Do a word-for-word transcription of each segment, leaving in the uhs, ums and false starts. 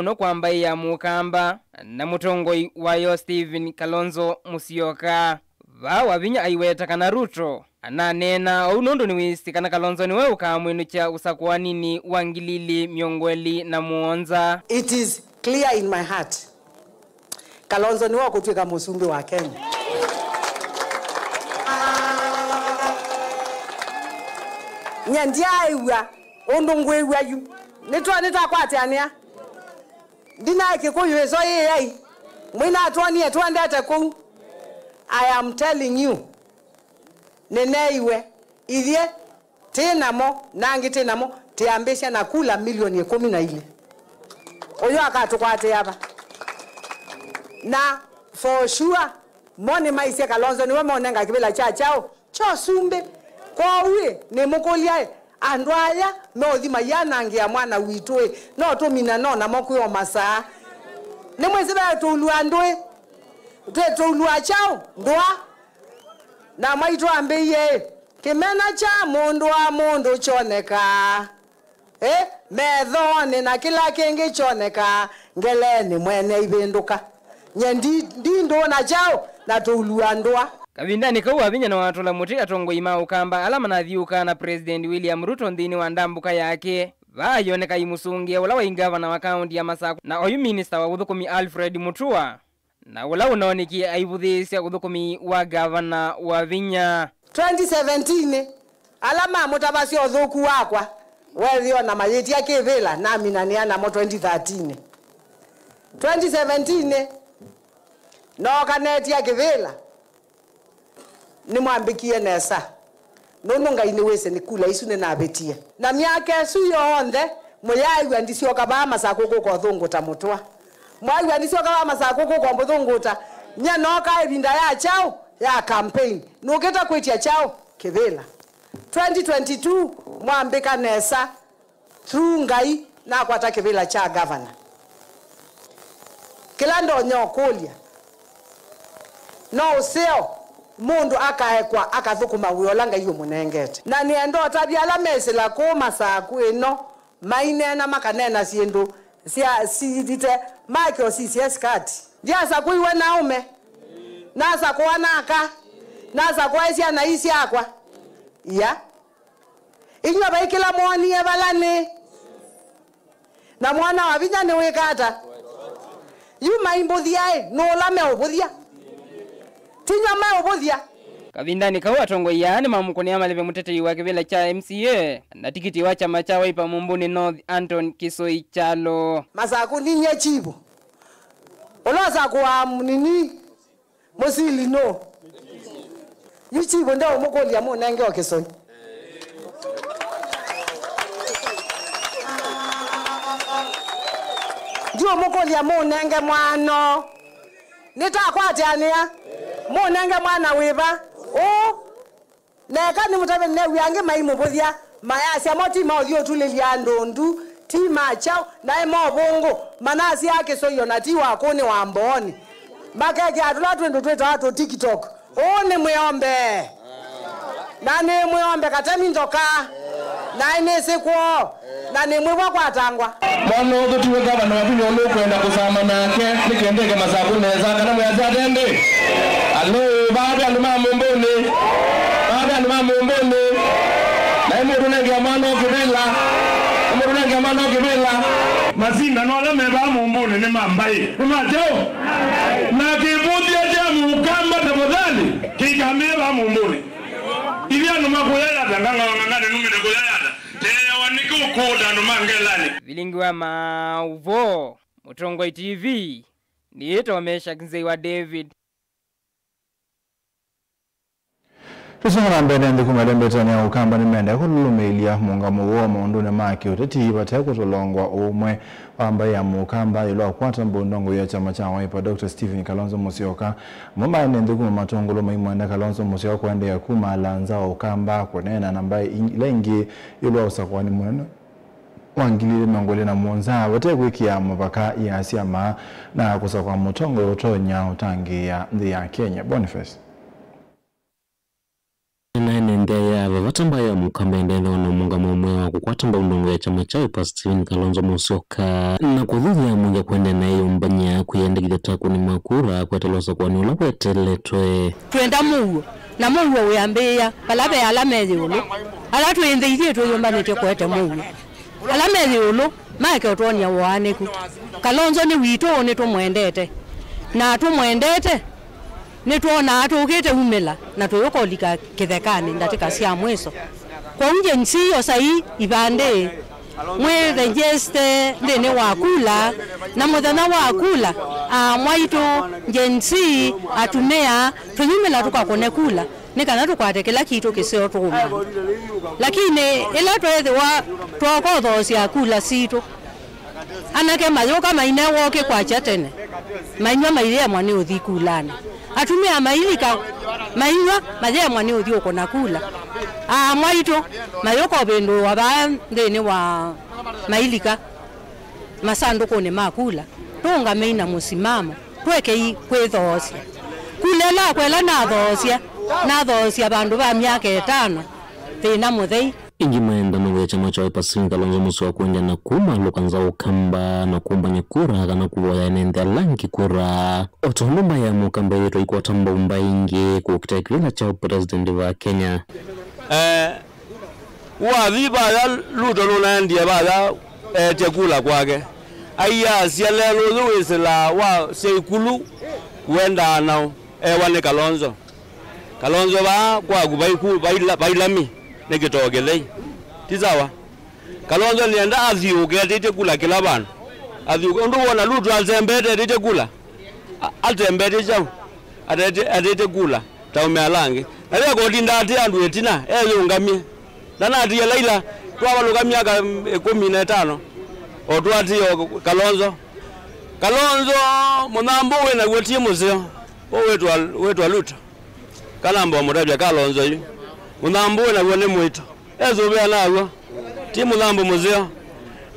no kwa mbaĩ ya Mũkamba na mũtongoi wayo Stephen Kalonzo Musyoka. Vaa Wavinya aiweta kana Ruto ananeena ũu nũndũ nĩwĩsĩ kana Kalonzo nĩwe ũkamwĩnũkya ũsakũaninĩ wa ngili ili mĩongo ĩlĩ na mũonza. It is clear in my heart. Kalonzo nĩwe ũkũtw'ĩka mũsumbĩ wa Kenya. Nye ndyaaĩw'a ũndũ ngwĩw'a yu. Nĩtwa-, nĩtwakwatanĩa. Ndinaĩ Kĩkũyũ ĩso yĩai. Mwĩnatwonie twendete kũu. I am telling you. Nĩneeiwe. Ithyĩ twĩ namo, na angĩ twĩ namo, twĩambĩsya na kula milioni ĩkũmi na ilĩ. Ũyũ akatũkwatĩa va? Na for sure, mo nĩmaisye Kalonzo nĩwe maũnenga kĩvĩla kya kyaũ? Kya ũsumbĩ. Kwoou-ĩ, nĩmũkũlya-ĩ, andũ aya meũthi maianangĩa mwana witũ-ĩ, no tũmina no namo kwĩ o masaa? Nĩmwĩsĩ ve tũulua ndũĩ? Twĩ tũulua kyaũ? Ndũa. Na mwaitũ ambĩie-ĩ, kĩmena kya mũndũ wa mũndũ kyonekaa, ĩ, methoonĩ, na kĩla kĩngĩ kyonekaa ngeleenĩ mwene ivĩndũka. Nye ndi, ndi ndũũ na kyaũ na tũulua ndũa. Kavindanĩ kau, Wavinya nĩwatũla mũtĩ atongoi ma Ũkamba ala manathiũũkaa na President William Ruto nthĩnĩ wa ndambũka yake. Vaa ayoneka aimũsũngĩa ũla waĩ ngavana wa kaũnti ya Masakũ na oyu minista wa ũthũkũmi Alfred Mutua. Na ũla ũnaonekie aivũthĩĩsya ũthũkũmi wa ngavana Wavinya. Twenty seventeen, ala mamũtavasya ũthũku wakwa, weethĩa o na mayĩtia kĩvĩla, naminanĩa namo twenty thirteen. Twenty seventeen, nooka netia kĩvĩla. Nĩmwambĩkie nesa, nũndũ Ngai nĩwĩsĩ nĩ kula isu nĩnavĩtie. Na myaka ĩsu yonthe, mũyaaĩw'a ndisyoka vaa Masakũ kũka ũthũngũta Mũtũa. Mwaĩw'a ndisyoka vaa Masakũ kũka ũmũthũngũta. Nye nooka ĩvinda ya kyaũ? Ya campaign. Nũkĩte kwĩtya kyaũ? Kĩvĩla. Twenty twenty-two, mwambĩka nesa. Through Ngai, nakwata kĩvĩla kya gavana. Kĩla ndonya ũkũlya, no ũseo mũndũ akaekwa akathũkũma wĩa ũla Ngai ũmũnengete. Na nĩenda ũtavya ala mesĩla kũũ Masakũ ĩno maineena makaneena syĩndũ sya site make ũsisye skati. Ndyasakũiwe na aũme, nasakũa naka, nasakũa syana ii syakwa. Ia. Inyw'ĩ vai kĩla mwonie vala nĩ. Na mwana wa vinya nĩwĩka ata? Yu maimbũthya-ĩ, nũũla meũvũthya? Tinyw'a meũvũthya? Kavindanĩ kau, atongoi aa nĩmamũkũnĩa maleve mũtetei wa kĩvĩla kya M C A na tikiti wa kyama kya Wiper Mumbuni North, Anton Kisoi Kyalo. Masakũ ninyie chivu. Ũla ũsakũaa nini. Mũsili nũ? Yu chivu ndeũmũkũlya mũnenge o kĩsoi. Ndiũmũkũlya mũnenge mwano. Nĩtakwatanĩa. Mũnenge mwana wĩva? Ũũ. Neka nĩmũtavye, nĩneew'a angĩ maimũvũthya, mayasya mo ti ma ũthyĩ ũtulĩlya andũ ndu, ti ma kyaũ, naĩ ma ũvũngũ, manasyaa kĩsoi o na ti wa kũũ, nĩ wa mboonĩ. Makekĩa tũla twĩndũ twĩtawa tũ TikTok. Ũũ nĩ mwĩombe. Na nĩ mwĩombe katemi nzoka. Naĩ nĩsĩ kwoo. Na nĩmwĩw'a kwatangwa. Mwana ũthũ tiwe ngavana wa vinya ũla ũkwenda kũsama nake, nĩ kenda eke Masakũ nesa, kana mwĩasya ate ndĩ? Alo, vaa ve andũ ma Mumbuni? Vaa ve andũ ma Mumbuni? Na ĩ mũndũ nengea mwana o kĩvĩla? Ĩ mũndũ nengea mwana o kĩvĩla? Masindano ala me vaa Mumbuni nĩ ma mbaĩ. Nĩ ma kyaũ? Na kĩvũthya kya Mũkamba tafadhali kĩikamĩe vaa Mumbuni. Ithyĩ andũ ma kũya Yatta, ngang'awa ng'ang'ane numĩte kũya Yatta. Teeawa nĩkĩ ũkũũta andũ ma ngelanĩ? Vilingi wa maũvoo, Mũtongoi T V, nĩĩtawa Meshack Nzei wa David. Tũsonga na mbee na nthĩ kuma ĩla mbetanĩ ya Ũkamba nĩmenda kũlũlũmĩĩlya mũũngamo woo maũndũnĩ ma kĩũteti vate kũtũlongwa ũmwe wa mbaĩ ya Mũkamba ĩũlũ wa kũkwata mbau ndongoi ya kyama kya Wiper, Doctor Stephen Kalonzo Musyoka. Amwe ma ene nthĩ kuma Matũngũlũ maimwenda Kalonzo Musyoka kũendeea kumaalaa nza wa Ũkamba kũneena na mbaĩ ila ingĩ ĩũlũ wa ũsakũani mũnene wa ngili ili mĩongo ĩlĩ na mũonza vate kwĩkĩa mũvaka ya syama na kũsakũa mũtongoi ũtonya ũtangĩĩa nthĩ ya Kenya. Boniface. Nthĩ ya veva ta mbaĩ ya mũkamba ĩendee na mũũngamo ũmwe wa kũkwata mbau ndongo ya kyama kya Wiper Stephen Kalonzo Musyoka na kũthuthya mũndũ kũendeea na ĩyũmbany'a kwĩyandĩkĩthya takũnĩ ma kura kweteela ũsakũani ũla weteletwe. Twenda mũuo, na mũuo wĩambĩĩa vala ve ala me ĩũlũ. Ala twĩ nthĩ ithyĩ twĩyũmbanĩtye kũete mũuo. Ala me ĩũlũ maeke ũtwony'a woanĩku. Kalonzo nĩ witũ, nĩtũmwendete. Na tũmwendete, nĩtwonaa tũkĩte umĩla na tũyũkolika kĩthekanĩ ndatĩka sya mwĩso. Kwoou Gen Z, osai ivandĩ, mwĩthejeste nthĩnĩ wa kula, na mũthenya wa kula, aa mwaitũ Gen Z, atumĩa, tũyumĩla tũkakũne kula, nĩ kana tũkwate kĩla kitũ kĩseo tũũmanya. Lakini ĩla tweethĩwa twooka ũthoosya kula sitũ, anake mayũka maine wokĩ kwakya tene, mainyw'a mayĩemwa nĩ ũthi kulanĩ. Atumĩa mailika, mainyw'a mayemwa nĩ ũthi ũkũna kula. Aa mwaitũ mayũka ũvĩndũĩwa vaa nthĩnĩ wa mailika masandũkũnĩ ma kula. Tũũngamei na mũsimamo. Tũekei kwĩthoosya. Kula ĩla akwa ĩla nathoosya, nathoosya vandũ va myaka ĩtano, thĩna mũthei. Ĩngĩ maenda mawĩa kyama kya Wiper Stephen Kalonzo Musyoka kũendeea na kumalũka nza ũkamba na kũmbany'a kura kana kũvoya ene nthĩ ala angĩ kura. O ta ũndũ mbaĩ ya mũkamba ĩthĩtwe ĩikwata mbau mbaĩ ingĩ kũkita kĩvĩla kya ũpresident va Kenya. Eh, Wathi vaya Ruto nũnaendie vaya eetye kula kwake. Aiasya lelũ ũyũ wĩsĩlaa wa sya ĩkulu kũendaa nao ewa nĩ Kalonzo. Kalonzo vaa kwaku vaiku vaila-, vailami nĩ kĩtoo kĩthei. Ti sawa. Kalonzo nĩenda athiũũke etĩtye kula kĩla vandũ. Athiũũke. Ũndũ wona Ruto atembete etĩtye kula. A-, atembete kyaũ? Atete-, atete kula ta ũme ala angĩ. Na wĩa kũtinda atĩ andũ ĩtina, eyũngamie. Ndanatia Laila, twavalũka myaka ĩkũmi na ĩtano, o twatia o Kalonzo. Kalonzo, mũthambũ wĩ naw'o ti mũseo. Ũũ wĩtwa, wĩtwa Ruto. Kana mbomũtavya Kalonzo yu. Mũthambũ wĩ naw'o nĩ mũito. Esũvĩa naw'o, ti mũthambũ mũseo.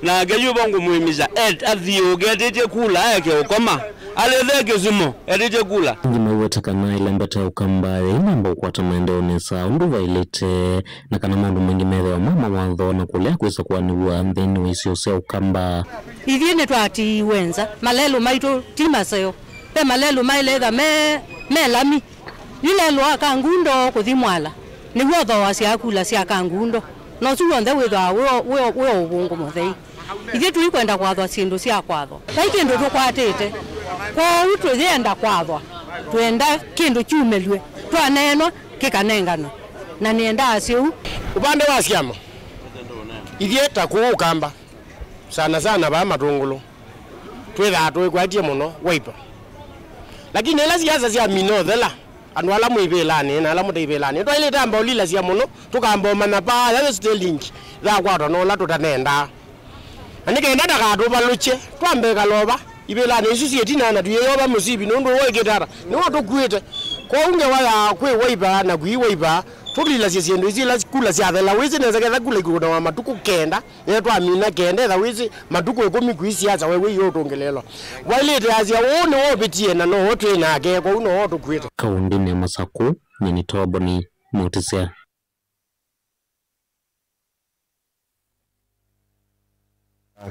Nake yu vo ngũmwĩmĩsya, et-, athiũũke etĩtye kula, aeke ũkoma, alĩthe kĩsumo, etĩtye kula. Angĩ maiweta kana ĩla mbeta ya ũkamba yainamba ũkwata maendeeo nesa ũndũ vaĩlĩte, na kana maũndũ maingĩ methĩwa ma mawatho na kũlea kwĩsa kũanĩw'a nthĩnĩ wa isio sya ũkamba. Ithyĩ nĩtwatiiwe nza, malelũ maitũ ti maseo. Ve malelũ maĩlĩtha me, me lami. Yu lelũ wa Kangundo kũthi Mwala, nĩw'o ũthooasya kula sya Kangundo, na ũsu w'onthe wĩthĩawa wĩ o, wĩ o, wĩ o ũvũngũ mũthei. Ithyĩ tũikwenda kwathwa syĩndũ sya kwathwa. Vai kĩndũ tũkwatĩte. Kwoou tũyenda kwathwa. Twenda kĩndũ kyumĩlw'e. Twaneenwa kĩkanenganwe. Na nĩendaa syĩ ũu. Ũvande wa syama, ithyĩ ta kũũ Ũkamba, sana sana vaa Matũngũlũ, twĩthaa tũĩkwatye mũno Wiper. Lakini ĩla siasa syamina ũthela, andũ ala mwĩ ivĩlanĩ na ala mũte ivĩlanĩ, nĩtwaĩlĩte amba ũlilasya mũno, tũkamba ũmanya paa yayo Stalink yakwatwa na ũla tũtanendaa. Na nĩ kenda ndakatũvalũkye, twambe ĩkalova ivĩlanĩ isu syĩ ĩtina na tũyĩyova mũsivi, nũndũ ũũ ĩkĩte ata, nĩwe ũtũkuĩte. Kwoou ngewa ya kwĩ Wiper na kwĩ Wiper, tũlilasye syĩndũ isu ila kula syathela. Wĩsĩ nesa ketha kula ikũnawa matukũ kenda, Yĩla twamina kenda, etha wĩsĩ matukũ ĩkũmi kwĩ siasa, we wĩie ũtũngĩlĩĩlwa. Waĩlĩte asya, ũũ nĩwovĩtie na nowe twĩ nake, kwoou nowe ũtũkuĩte. Kaũndĩnĩ ya Masakũ, nyie nĩ Toboni Mũtĩsya.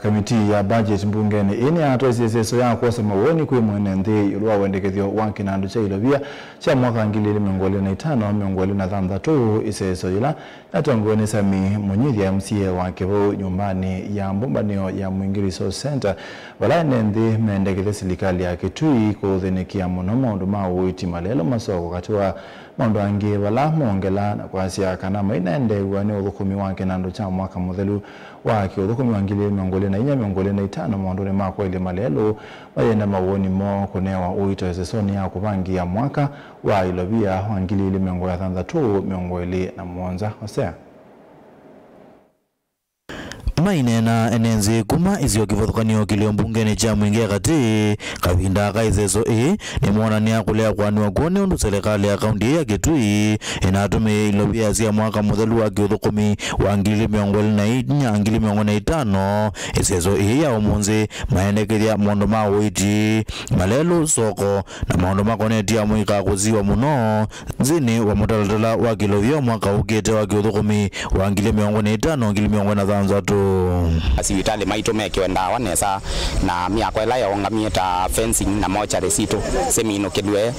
Kamiti ya budget mbungenĩ ĩĩ nĩyatwaisye ĩseso ya kwosa mawoni kwĩ mwene nthĩ ĩũlũ wa wendekethyo wa kĩnandũ kya ilovia kya mwaka ngili ilĩ mĩongo ĩlĩ na itano mĩongo ĩlĩ na thanthatũ. Ĩseso yĩla yatongoew'e nĩ Sammy Munyithya, M C A wa Kĩvau, nyũmbanĩ ya mbũmbanĩo ya Mwingĩ Resource Centre, vala ene nthĩ mendekethya silikalĩ ya Kitui kũthĩnĩkĩa mũno maũndũ ma ũiiti, malelũ, masoko, katĩ wa maũndũ angĩ, vala moongela na kwasya kana mainaendeew'a nĩ ũthũkũmi wa kĩnandũ kya mwaka mũthelu wa kĩũthũkũmi wa ngili ilĩ mĩongo ĩlĩ na inya mĩongo ĩlĩ na itano maũndũnĩ ma kwaĩlya malelũ, mayenda mawoni moo kũnewa ũito ĩsesonĩ ya kũvangĩĩa mwaka wa ilovia wa ngili ilĩ mĩongo ĩtandatũ mĩongo ĩlĩ na mũonza. Osea. Maineena ene nzĩ kuma isio kĩvathũkany'o kĩlio mbungenĩ kya Mwingĩ ya Katĩ, kavinda ka ĩseso ĩĩ, nĩmoonany'a kũlea kũanĩwa kwoo nĩ ũndũ selekalĩ ya kaunti ĩĩ ya Kitui ĩnatũmĩie ilovia sya mwaka mũthelu wa kĩũthũkũmi wa ngili mĩongo ĩlĩ na inya, ngili mĩongo ĩlĩ na itano. Ĩseso ĩĩ ya ũmũnthĩ maendekethya maũndũ ma ũiiti, malelũ, soko, na maũndũ makonetye amũika kũsiwa mũno. nthĩnĩ wa mũtalatala wa kĩlũvyo mwaka ũkĩte wa kĩũthũkũmi wa ngili mĩongo ĩna na itano, ngili mĩongo ĩna na thanthatũ. Asivitalĩ maitũ mekĩwe ndawa nesa, na myako ĩla yaũngamie ta fencing na mochari sitũ siminũkĩlw'e,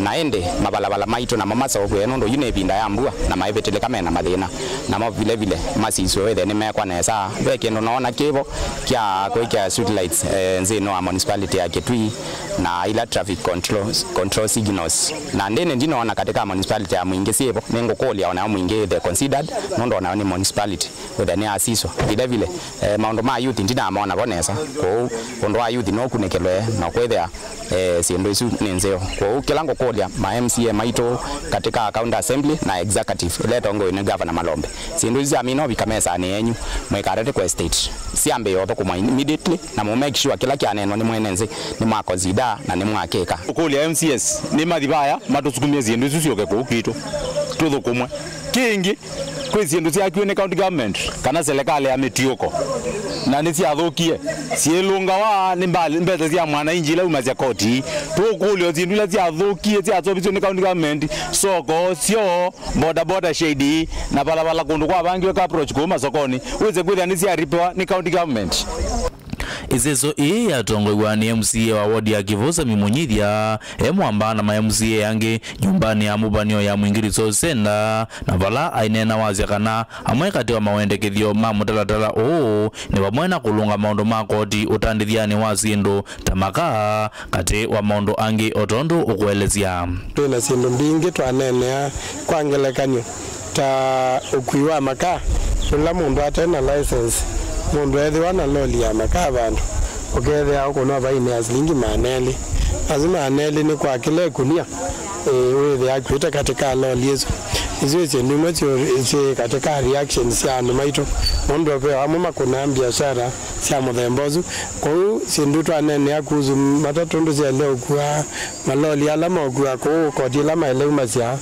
na ĩndĩ mavalvala maitũ namo maseũvw'e nũndũ yu nĩ ĩvinda ya mbua na maivĩtĩlĩka mena mathĩna. Namo vilevile masiswe wĩthĩe nĩmekwa nesa. Ve kĩndũ noona kĩvo kya kwĩkĩa street lights, eh, nthĩnĩ wa municipality ya Kitui na ila traffic control, control signals. Na ndĩnĩ ndinoona katĩ ka municipality ya Mwingĩ syĩvo, nĩngũkũlya onayo Mwingĩ ĩthe considered, nũndũ onayo nĩ municipality wĩthĩa nĩ asiswa. Vilevile, eh, maũndũ ma youth ndinamona vo nesa, kwoou ũndũ wa youth nũkunĩkĩlwe na kwĩthĩa, eh, syĩndũ isu nĩ nzeo. Kwoou kĩla ngũkũlya ma M C A maitũ katĩ ka county assembly na executive ĩla ĩtongoew'e nĩ Governor Malombe, syĩndũ isu syamina ũvika mesanĩ yenyu, mũikatate kũ hesitate, syambĩĩe ũthũkũmwa immediately, na mũ make sure kĩla kyaneenwa nĩ mwene nthĩ nĩmwaconsider na nĩmwakĩka. Kũlya M C As nĩmathi vaya matũsukumie syĩndũ isu syũke kũu kwitũ tũthũkũmwe. Kĩngĩ, kwĩ syĩndũ syakiwe nĩ county government kana serikali ya mĩtiũko, na nĩsyathũkie, syĩlũngawa nĩ mbal-, mbesa sya mwananchi ila umasya koti. Tũkũlya syĩndũ ila syathũkie, syaseũvisye nĩ county government, soko, syoo, boda boda shade, na valala kũndũ kwavangiwe car approach kũu masokoni, wĩse kwĩthĩa nĩsyaripiwa nĩ county government. Ĩseso ĩĩ yatongoew'a nĩ M C A wa ward ya Kĩvũ, Sami Mũnyithya, e mwamba na ma M C A angĩ nyũmbanĩ ya mũvanĩo ya Mwingĩ Resource Centre, na vala aineena wasya kana amwe katĩ wa mawendekethyo ma mũtalatala ũũ nĩ vamwe na kũlũnga maũndũ ma koti ũtandĩthyanĩ wa syĩndũ ta makaa, katĩ wa maũndũ angĩ o tondũ ũkũelesya. Twĩ na syĩndũ mbingĩ twaneenea, kwa ngelekany'o, ta ũkui wa makaa, ũla mũndũ ate na license, mũndũ ethĩwa na loli ya makaa vandũ, ũkethĩa ũkũnwa vaini ya silingi maana elĩ. Asu maana elĩ nĩ kwa kĩla ĩkunia, ĩĩ, wĩthĩa akuĩte katĩ ka loli ĩsu. Isu nĩ syĩndũ imwe syĩ, syĩ katĩ ka reaction sya andũ maitũ, nũndũ ve amwe makũnaa mbiasyara sya mũthemba ũsu. Kwoou syĩndũ twaneenea kuhusu matatũ ndũ syaĩle ũkua, maloli ala maũkua kũu, koti ĩla maĩle umasya,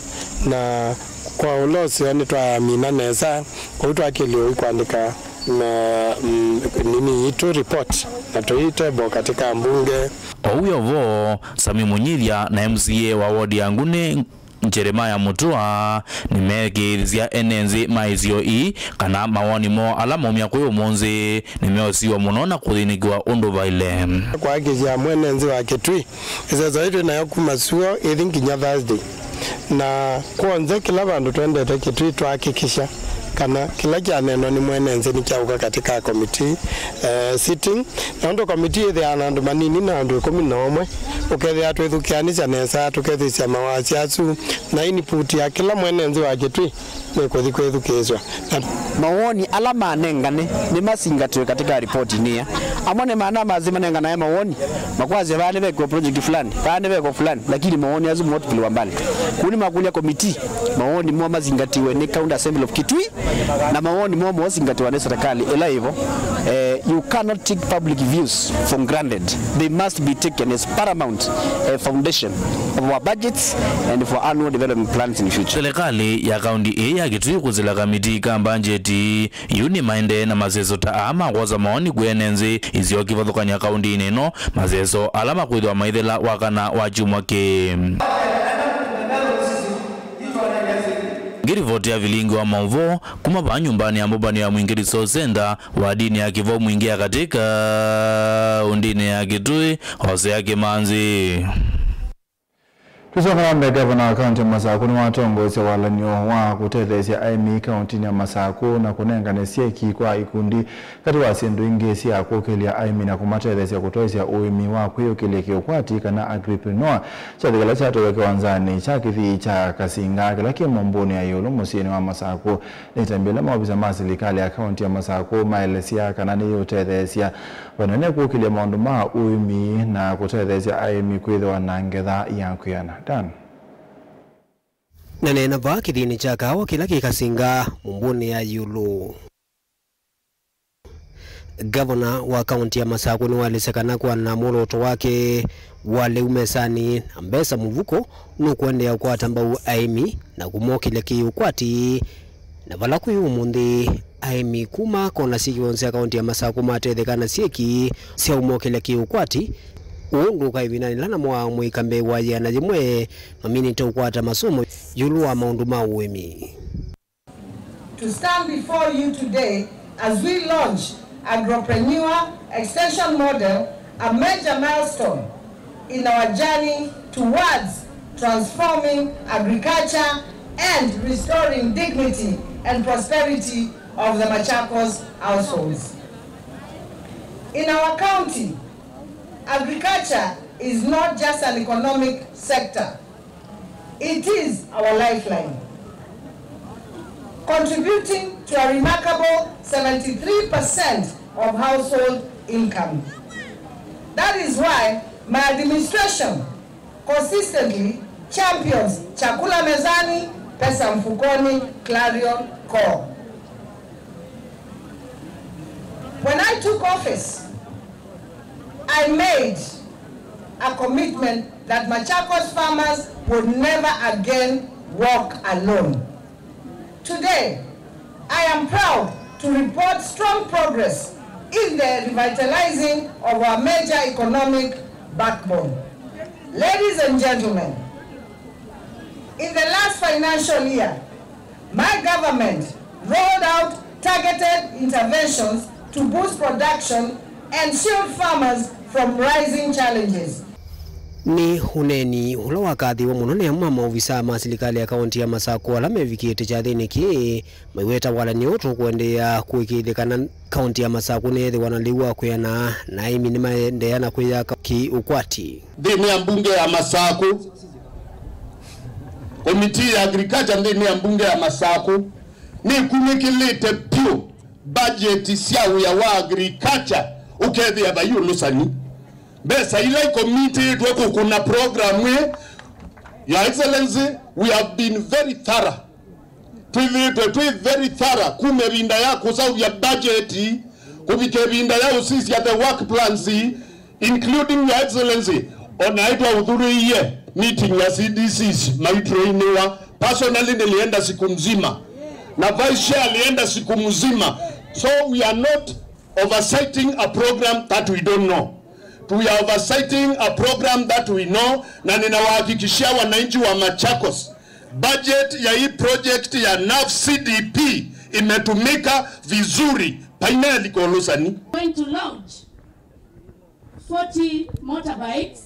na kwa ũla ũseo nĩtwayamina nesa, kwoou twakĩlĩwe kũandĩka na, mm, nini yitũ report na tũitebo katĩ ka mbunge. O wĩ o vo, Sami Mũnyithya na M C A wa ward ya Nguni, Jeremiah Mutua, nĩmeekĩĩthya ene nthĩ ma isio ii kana mawoni moo ala maumya kwĩ ũmũnthĩ nĩmeũsiwa mũno na kũthĩnĩkĩwa ũndũ vaĩle. Kwakĩsya mwene nthĩ wa Kitui, ĩseso yĩĩ twĩ nayo kuma suo ĩthi nginya Thursday, na kwonze kĩla vandũ twendete Kitui twahakikisha kana kĩla kyaneenwa nĩ mwene nthĩ nĩkyaũka katĩ ka committee, eh, sitting. Na ũndũ committee ĩthĩawa na andũ manini na andũ ĩkũmi na ũmwe, ũkethĩa twĩthukĩanĩsya nesa, tũkethĩsya mawasya asu, na input ya kĩla mwene nthĩ wa Kitui nĩkũthi kwĩthukĩĩsw'a. Na mawoni ala manengane nĩmasingatĩwe katĩ ka ripoti ĩĩ. Amwe nĩ maana mazi manenganae mawoni, makwasya vaa nĩvekwa project fulani, vaa nĩvekwa fulani, lakini mawoni asu motupiliwa mbali. Kũu nĩmakũlya committee mawoni moo masingatiwe nĩ County Assembly of Kitui, na mawoni moo mosingatiwa nĩ serikali ĩla ĩvo. Eh, you cannot take public views for granted. They must be taken as paramount, eh, foundation of our budgets and for annual development plans in future. Serikali ya kaunti ĩĩ ya Kitui kũsila kamitii ka mbanjeti yu nĩmaendee na maseso ta aa ma kwosa mawoni kwĩ ene nthĩ isio kĩvathũkany'a kauntinĩ ĩno, maseso ala makwĩthĩwa maithela wakana wa kyumwa kĩĩ. Ngĩrivoti ya vilingi wa maũvoo kuma vaa nyũmbanĩ ya mbũmbanĩo ya Mwingĩ Resource Centre, wadinĩ ya Kĩvoo Mwingĩ ya katĩ kaũntĩnĩ ya Kitui, Hosea Kĩmanzi. Tũsonga na mbee, ngavana wa kaunti ya Masakũ nĩwatongoesya walany'o wa kũtetheesya aĩmi kauntinĩ ya Masakũ na kũnengane syeki kwa ikundi katĩ wa syĩndũ ingĩ sya kũkĩlya aĩmi na kũmatetheesya kũtwaĩsya ũĩmi wa kwĩyũkĩlya kĩũkwati kana agripreneur. Kyathĩ kĩla kyatwaĩwe kĩwanzanĩ kya kĩthii kya Kasinga kĩla kĩ Mũmbũnĩ ya ĩũlũ mũsyĩnĩ wa Masakũ nĩ ĩtambya ĩla maovisa ma silikalĩ ya kaunti ya Masakũ maelesya kana nĩyĩũtetheesya vanene kũkĩlya maũndũ ma ũĩmi na kũtetheesya aĩmi kwĩthĩwa na ngetha ya kwĩana. Dan. Naneena vaa kĩthiinĩ kya kaawa kĩla kĩ Kasinga, Mũmbũnĩ ya ĩũlũ. Ngavana wa kaunti ya Masakũ nĩwaelesya kana kũana na mwolooto wake wa lĩu mesanĩ na mbesa mũvuko nũkũendeea kũkwata mbau aĩmi na kũmokĩlya kĩũkwati, na vala kwĩ ũmũnthĩ aĩmi kuma kona syĩ kĩvonzo sya kaunti ya Masakũ matetheka na syeki sya ũmokĩlya kĩũkwati. Ũũ ndũka ĩvindanĩ yĩla namo amũika mbee wa yĩana yĩmwe maminĩte ũkwata masomo. ĩũlũ wa maũndũ ma ũĩmi. To stand before you today as we launch Agropreneur Extension Model, a major milestone in our journey towards transforming agriculture and restoring dignity and prosperity of the Machakos households. In our county, agriculture is not just an economic sector, it is our lifeline, contributing to a remarkable seventy-three percent of household income. That is why my administration consistently champions Chakula Mezani, Pesa Mfukoni, Clarion Core. When I took office, I made a commitment that Machakos farmers would never again walk alone. Today, I am proud to report strong progress in the revitalizing of our major economic backbone. Ladies and gentlemen, in the last financial year, my government rolled out targeted interventions to boost production and shield farmers from rising challenges. Nĩ ũneeni ũla wakathĩĩwe mũno nĩ amwe ma maovisaa ma silikalĩ ya kaũntĩ ya Masakũ ala mevikĩte kyathĩnĩ kĩĩ, maiweta walany'o ũũ tũkũendeea kũĩkĩĩthya kana kaũntĩ ya Masakũ nĩyĩthĩwa na lĩu wa kwĩana, na aĩmi nĩmaendeea na kwĩyaka kĩ-ũkwati. Nthĩnĩ ya mbunge ya Masakũ, komitii ya agriculture nthĩnĩ ya mbunge ya Masakũ nĩkunĩkĩlĩte vyũ mbajeti sya wĩa wa agriculture, ũkethĩa vai ũlũsani. Mbesa ila ikomitĩtwe kũkũna program ĩĩ, Your Excellency, we have been very thorough. Twĩthĩĩtwe twĩ very thorough kuma ĩvinda ya kũseũvya budget kũvika ĩvinda ya ũsisya the work plans, including, Your Excellency, o naĩ twaũthurĩie meeting ya C D Cs maitũinĩwa. Personally nilienda siku mzima na vice chair alienda siku mzima. So we are not oversighting a program that we don't know. We are oversighting a program that we know, na ninawahakikishia wananchi wa Machakos, budget ya hii project ya NAFF C D P imetumika vizuri. Paineli kwa ũlũsani. Going to launch forty motorbikes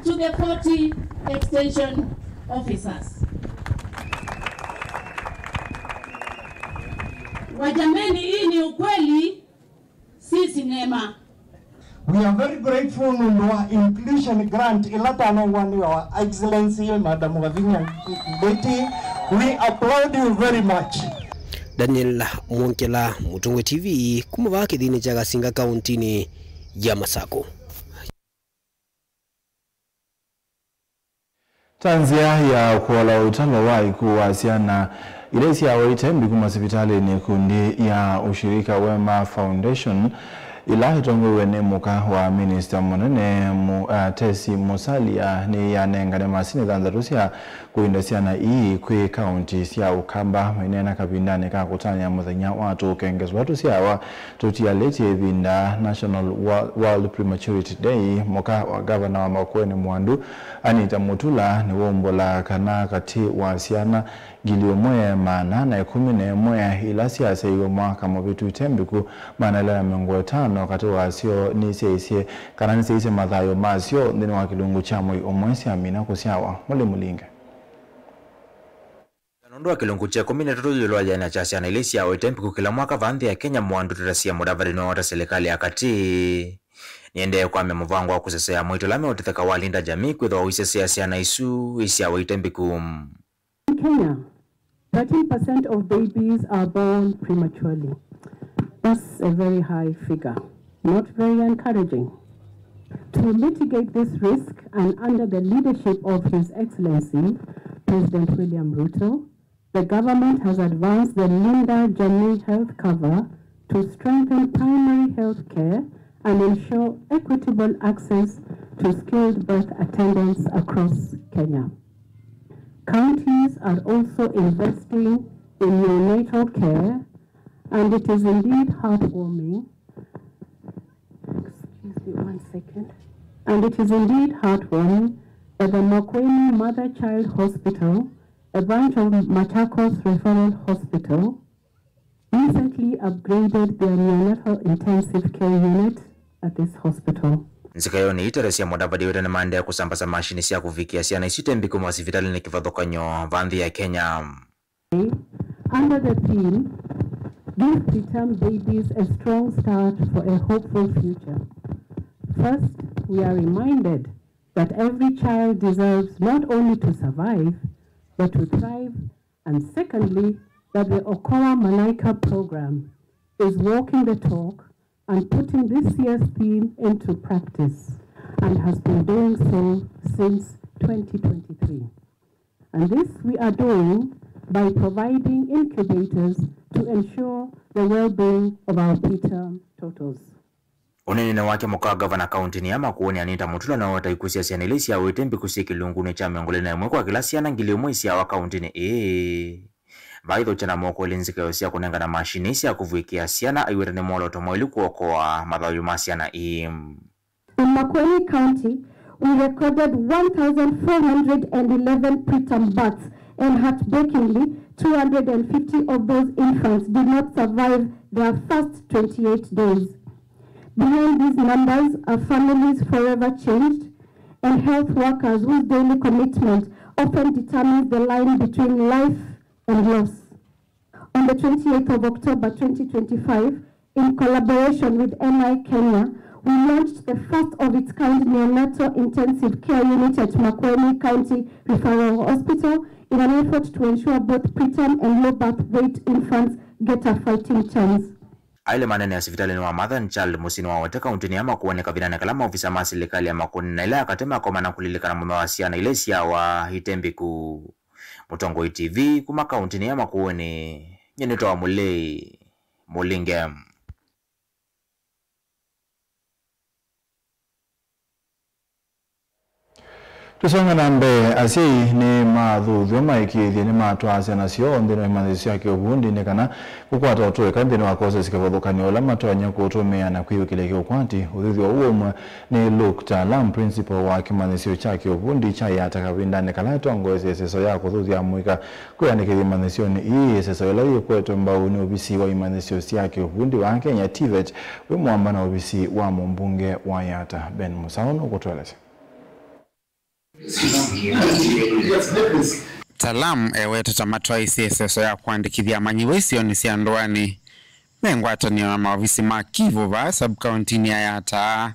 to the forty extension officers. Wajameni, hii ni ukweli, si sinema. We are very grateful nũndũ wa inclusion grant ĩla twanengwa nĩ Your Excellency Madam Wavinya Ndeti. We applaud you very much. Daniel Mwongela, Mũtongoi T V, kuma vaa kĩthiinĩ kya Kasinga, kaũntĩnĩ ya Masakũ. Ta nzĩa ya kũola ũtalo wa ikuũ wa syana ila isyawa ite mbiku masivitalĩnĩ, ikundi ya Ushirika Wema Foundation, ĩla ĩtongoew'e nĩ mũka wa minista mũnene Mu-, uh, Tesi Musalia, nĩyanengane masini thanthatũ sya kũinda syana ii kwĩ kaunti sya Ũkamba. Maineena kavindanĩ ka kũtany'a mũthenya wa tũũkengeswa tũsyawa tũtialĩtye ĩvinda, National Wo-, World Prematurity Day, mũka wa gavana wa Makueni Mwandu, Anita Mutula, nĩwaumbũla kana katĩ wa syana ngili ĩmwe maana na ĩkũmi na ĩmwe ila syasyaiwe mwaka mũvĩtu ite mbiku, maana ĩla na mĩongo ĩtano katĩ wasyo nĩsyaisye kana nĩsyaisye mathayũ masyo nthĩnĩ wa kĩlungu kya mwei ũmwe syamina kũsyawa. Mũlĩ Mũlinge. Na nũndũ wa kĩlungu kya ĩkũmi na ĩtatũ ĩũlũ wa yĩana kya syana ila isyawa ite mbiku kĩla mwaka vaa nthĩ ya Kenya, Mwandu Teresia Mudavadi nĩwaweta silikalĩ ya katĩ nĩendee kwambĩa mũvango wa kũsesea moito ala meũtetheka wa Linda Jamii kwĩthĩwa ũisesea syana isu isyawa ite mbiku. In Kenya, thirteen percent of babies are born prematurely. That's a very high figure. Not very encouraging. To mitigate this risk and under the leadership of His Excellency President William Ruto, the government has advanced the Linda Jamii Health Cover to strengthen primary health care and ensure equitable access to skilled birth attendants across Kenya. Counties are also investing in neonatal care, and it is indeed heartwarming Excuse me one second. And it is indeed heartwarming that the Makueni Mother Child Hospital, a branch of Machakos Referral Hospital, recently upgraded their neonatal intensive care unit at this hospital. Nzika ĩyo nĩ iteresya Mudavadi wĩta nĩmaendee kũsambaza mashini sya kũvikĩa syana isu ite mbiku masivitalĩnĩ kĩvathũkany'o va nthĩ ya Kenya. Under the theme, "Give preterm babies a strong start for a hopeful future." First, we are reminded that every child deserves not only to survive, but to thrive, and secondly, that the Okoa Malaika program is walking the talk and putting this year's theme into practice, and has been doing so since twenty twenty-three. And this we are doing by providing incubators to ensure the well-being of our preterm totos. Ũneeninĩ wake, mũka wa ngavana kaũntĩnĩ ya Makueni Anita Mutula nĩwaweta ikuũ sya syana ila isyawa ite mbiku syĩ kĩlungunĩ kya mĩongo ĩlĩ na ĩmwe kwa kĩla syana ngili ĩmwe isyawa kaũntĩnĩ ĩĩ. Vaithokya na mokoeli nzika ĩyo sya kũnengana mashini sya kũvw'ĩkĩa syana, aiweta nĩ mwolooto mwaĩlu kũokoa mathayũ ma syana ii. In Makueni County, we recorded one thousand four hundred and eleven preterm births, and heartbreakingly, two hundred and fifty of those infants did not survive their first twenty-eight days. Behind these numbers are families forever changed and health workers whose daily commitment often determines the line between life and loss. On the twenty-eighth of October twenty twenty-five, in collaboration with M I Kenya, we launched the first of its kind neonatal intensive care unit at Makueni County Referral Hospital in an effort to ensure both preterm and low birth weight infants get a fighting chance. Aĩle manene ya sivitalĩnĩ wa Mother and Child mũsyĩnĩ wa Wete kaũntĩnĩ ya Makueni kavindanĩ kala maovisa ma silikalĩ ya Makueni na ĩla ya katĩ makomana kũlilikana mũthenya wa syana ila isyawa ite mbiku. Mũtongoi T V kuma kaũntĩnĩ ya Makueni, nyie nĩtawa Mũlei Mũlinge. Tũsonga na mbee, asyai nĩ mathuthw'a maĩkĩĩthye nĩmatwaa syana syoo nthĩnĩ wa imanyĩsyo sya kĩũvundi nĩ kana kũkwata ũtũĩka nthĩnĩ wa kosi sya kĩvathũkany'o ũla matonya kũtũmĩa na kwĩyũkĩlya kĩũkwati. Ũthuthw'a ũũ ũmwe nĩ Luke Talam, principal wa kĩmanyĩsyo kya kĩũvundi kya Yatta kavindanĩ kala etongoesye ĩseso ya kũthuthya amũika kwĩyandĩkĩthya imanyĩsyonĩ ii. Ĩseso ĩla yĩkwetwe mbau nĩ ovisi wa imanyĩsyo sya kĩũvundi wa Kenya, TVET, wĩ mũamba na ovisi wa mũmbunge wa Yatta. Ben Mũsaũ nũkũtũelesya. Talam ewetete matwaĩsye ĩseso ya kũandĩkĩthya amanyĩw'a isionĩ sya ndũanĩ me ngwatanĩo na maovisi ma Kivu vaa sub-kauntinĩ ya Yatta,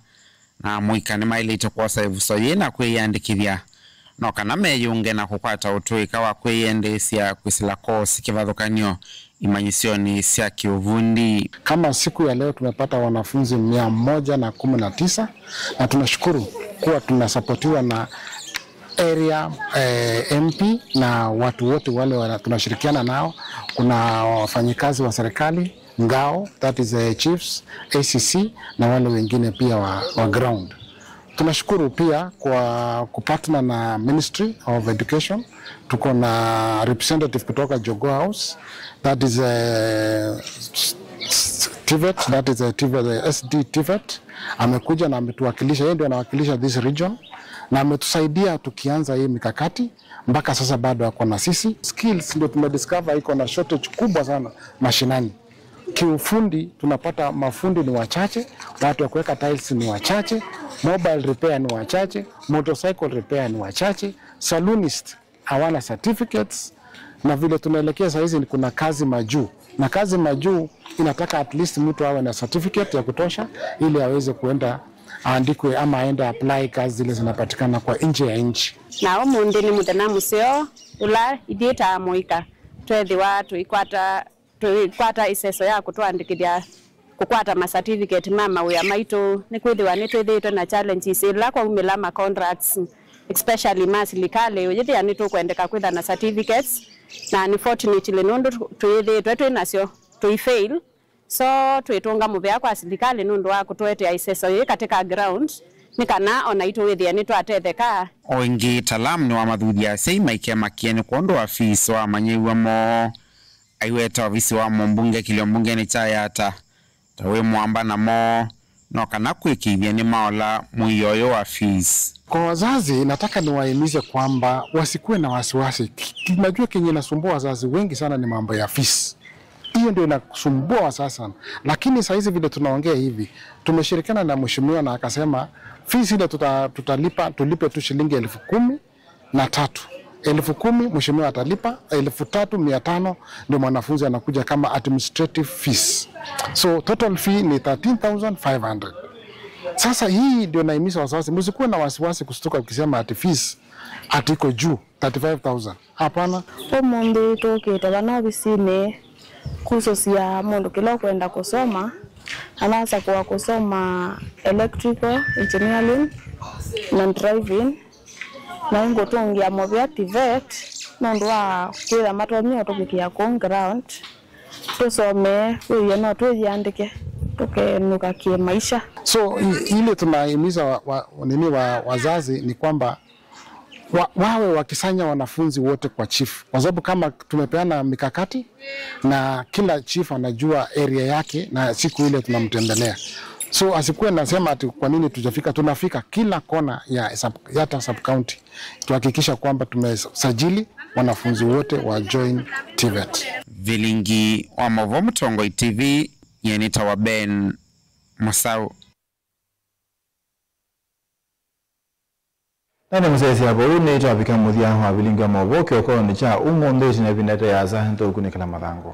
na amũika nĩmaĩlĩte kwosa ĩvuso yĩĩ na kwĩyĩandĩkĩthya no kana meyũnge na kũkwata ũtũĩka wa kwĩyendeesya kwĩsĩla kosi kĩvathũkany'o imanyĩsyonĩ sya kĩũvundi. Kama siku ya leo tumepata wanafunzi mia moja na kumi na tisa, na tunashukuru kuwa tunasapotiwa na area, eh, M P na watu wote wale wana-, tunashirikiana nao. Kuna wafanyikazi wa serikali, ngao, that is, eh, chiefs, A C C, na wale wengine pia wa, wa ground. Tunashukuru pia kwa kupartner na Ministry of Education. Tuko na representative kutoka Jogoo House, that is, eh, TVET, that is, eh, TVET, eh, S D TVET. Amekuja na ametuwakilisha, yeye ndio anawakilisha this region, na ametusaidia tukianza hii mikakati. Mpaka sasa bado ako na sisi. Skills ndio tumediscover iko na shortage kubwa sana mashinani. Kiufundi tunapata mafundi ni wachache, watu wa kuweka tiles ni wachache, mobile repair ni wachache, motorcycle repair ni wachache, saloonist hawana certificates, na vile tunaelekea saa hizi kuna kazi majuu, na kazi majuu inataka at least mtu awe na certificate ya kutosha ili aweze kuenda aandikwe ama aende apply kazi zile zinapatikana kwa nje ya nchi. Na ũmũnthĩ nĩ mũthenya mũseo ũla ithyĩ ta amũika twethĩwa tũikwata, tũikwata ĩseso ya kũtũandĩkĩthya kũkwata ma certificate ma mawĩa maitũ, nĩkwĩthĩwa nĩtwĩthĩĩtwe na challenges ĩla kwaumĩla ma contracts, especially ma silikalĩ, ũyĩthĩa nĩtũkwendeka kwĩtha na certificates, na unfortunately nũndũ tũ-, tũyĩthĩĩtwe twĩ nasyo, tũifail. So, twĩtũnga mũvea kwa silikalĩ nũndũ wa kũtũetea ĩseso yĩĩ katika ground, nĩ kana o naitũ wĩthĩe nĩtwatetheka. O ĩngĩ, Talam nĩwamathuthya asyai maikemakie nĩ kwondũ wa fees wa amanyĩw'a moo. Aiweta ovisi wa mũmbunge kĩlio mbungeni kya Yatta ta wĩ mũamba namo, no kana kwĩkĩĩthya nĩmaola mũio ũyũ wa fees. Kwa wazazi, nataka niwahimize kwamba wasikuwe na wasiwasi. Ki-, ki-, najua kenye inasumbua wazazi wengi sana ni mambo ya fees. Hiyo ndio inasumbua wazazi sana. Lakini saa hizi vile tunaongea hivi, tumeshirikiana na mheshimiwa na akasema fees ile tuta-, tutalipa, tulipe tu shilingi elfu kumi na tatu. Elfu kumi mheshimiwa atalipa, elfu tatu mia tano ndio mwanafunzi anakuja kama administrative fees. So total fee ni thirteen thousand five hundred. Sasa hii ndio naimiza wazazi, msikuwe na wasiwasi kustuka ukisema ati fees ati iko juu thirty-five thousand. Hapana. Ũmũnthĩ tũkĩte vana ovisinĩ kũsũsya mũndũ kĩla ũkwenda kũsoma, anasakũa kũsoma electrical engineering na driving, na ĩngũtũngĩa mũvea TVET nũndũ wa kwĩtha matonyie ũtũvikĩa kũu ground. Tũsomee wĩie no twĩyĩandĩke tũkenũka kĩmaisha. So i-, ile tunahimiza wa, wa, nini wa, wazazi ni kwamba wa, wawe wakisanya wanafunzi wote kwa chief, kwa sababu kama tumepeana mikakati na kila chief anajua area yake na siku ile tunamtembelea, so asikuwe nasema ati kwa nini tujafika. Tunafika kila kona ya sub, Yatta sub county tuhakikisha kwamba tumesajili wanafunzi wote wa join TVET. Vilingi wa Mauvoo Mũtongoi TV, nyie nĩtawa Ben Mũsaũ. Na nĩ mũsyaĩĩsya vau nĩtwavika mũthya wa vilingi wa maũvoo kĩokonĩ kya ũmũnthĩ. Ĩtina ĩvinda ĩte yasa nĩtũũkunĩkĩla mathangũ.